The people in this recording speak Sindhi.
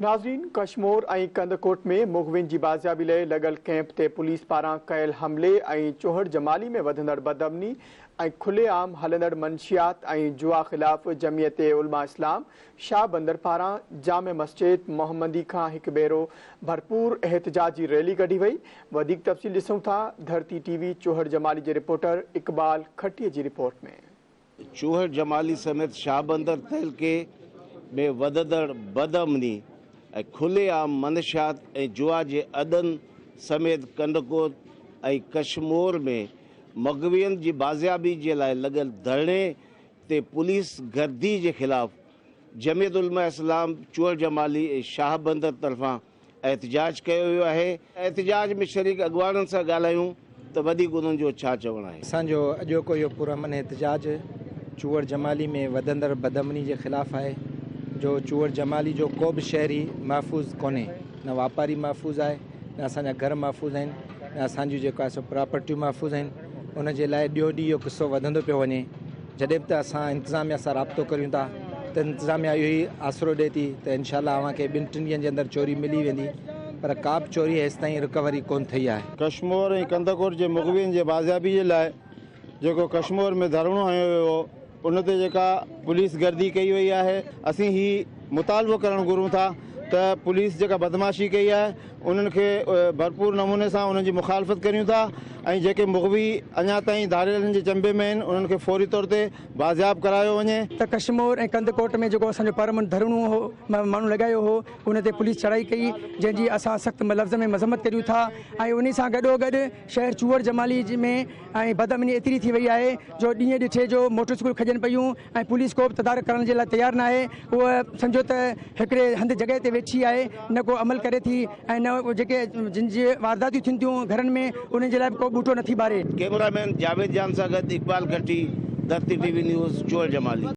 ناظرين ڪشمور ۽ ڪنڌڪوٽ ۾ مغوين جي بازيابي لئه لڳل ڪئمپ تي پوليس پاران ڪيل حملي ۽ چوهڙ جمالي ۾ وڌندڙ بدامني ۽ کلي عام هلندڙ منشيات ۽ جوا خلاف جمعيت علماء اسلام شاهه بندر پاران جامع مسجد محمدي کان هڪ ڀيرو ڀرپور احتجاجي ريلي ڪڍي وئي وڌيڪ تفصيل ڏسون ٿا ڌرتي ٽي وي چوهڙ جمالي جي رپورٽر اقبال کٽي جي رپورٽ ۾. چوهڙ جمالي سميت شاهبندر تعلقي ۾ وڌندڙ بدامني ۽ کلي عام منشيات ۽ جوا جي اڏن سميت ڪنڊڪوٽ ۽ ڪشمور ۾ مغوين جي بازيابي جي لاء لڳل ڌرڻي تي پوليس گردي جي خلاف جمعيت علماء اسلام چوهڙ جمالي ۽ شاهبندر طرفان احتجاج ڪيو ويو آهي. احتجاج ۾ شريڪ اڳواڻن سان ڳالهايون ته وڌيڪ انهن جو ڇا چوڻ آهي. اسان جو اڄوڪو اهو پرامن احتجاج چوهڙ جمالي ۾ وڌندڙ بدامني جي خلاف آهي جو چوهڙ جمالي جو ڪو به شهري محفوظ ڪونهي نه واپاري محفوظ آهي نه اسان جا گهر محفوظ آهن نه اسان جون جيڪو آهي سو پراپرٽيون محفوظ آهن ان جي لاء ڏينهون ڏينهن اهو قصو وڌندو پيو وڃي جڏهن به ته اسان انتظاميا سان رابطو ڪريون ٿا ته انتظاميا اهو ئي آسرو ڏئي ٿي ته انشاء الله اوهان کي ٻن ٽن ڏينهن جي اندر چوري ملي ويندي پر ڪا به چوري هيستائين رڪوري ڪونه ٿي آهي. ڪشمور ۽ ڪنڌڪوٽ جي مغوين جي بازيابي جي لاء جيڪو ڪشمور ۾ ڌرڻو هنيو ويو هو ان تي جيڪا پوليس گردي ڪئي وئي آهي اسين هي مطالبو ڪرڻ گهرون ٿا ته پوليس جيڪا بدمعاشي ڪئي آهي انهن کي ڀرپور نموني سان انهن جي مخالفت ڪريون ٿا ۽ جيڪي مغوي اڃا تائين ڌاڙيلن جي چنبي ۾ آهن انهن کي فوري طور تي بازياب ڪرايو وڃي. ته ڪشمور ۽ ڪنڌڪوٽ ۾ جيڪو اسان جو پرامن ڌرڻو هو ماڻهن لڳايو هو ان تي پوليس چڙهائي ڪئي جنهن جي اسان سخت لفظ ۾ مذمت ڪريون ٿا ۽ انهي سان گڏوگڏ شهر چوهڙ جمالي ۾ ۽ بدامني ايتري ٿي وئي آهي جو ڏينهن ڏٺي جو موٽر سائيڪل کڄن پيون ۽ پوليس ڪو به تدارڪ ڪرڻ جي لاء تيار ناهي اهو سمجهو ته هڪڙي هنڌ جڳهه تي ويٺي آهي نه ڪو عمل ڪري ٿي ۽ نه جيڪي جن جي وارداتيون ٿين ٿيون گهرن ۾ انهن جي لاء به ڪو ٻوٽو نٿي ٻاري. ڪئميرا مين جاويد جان سان گڏ Iqbal Khatti, Dharti T V news, Chohar Jamali.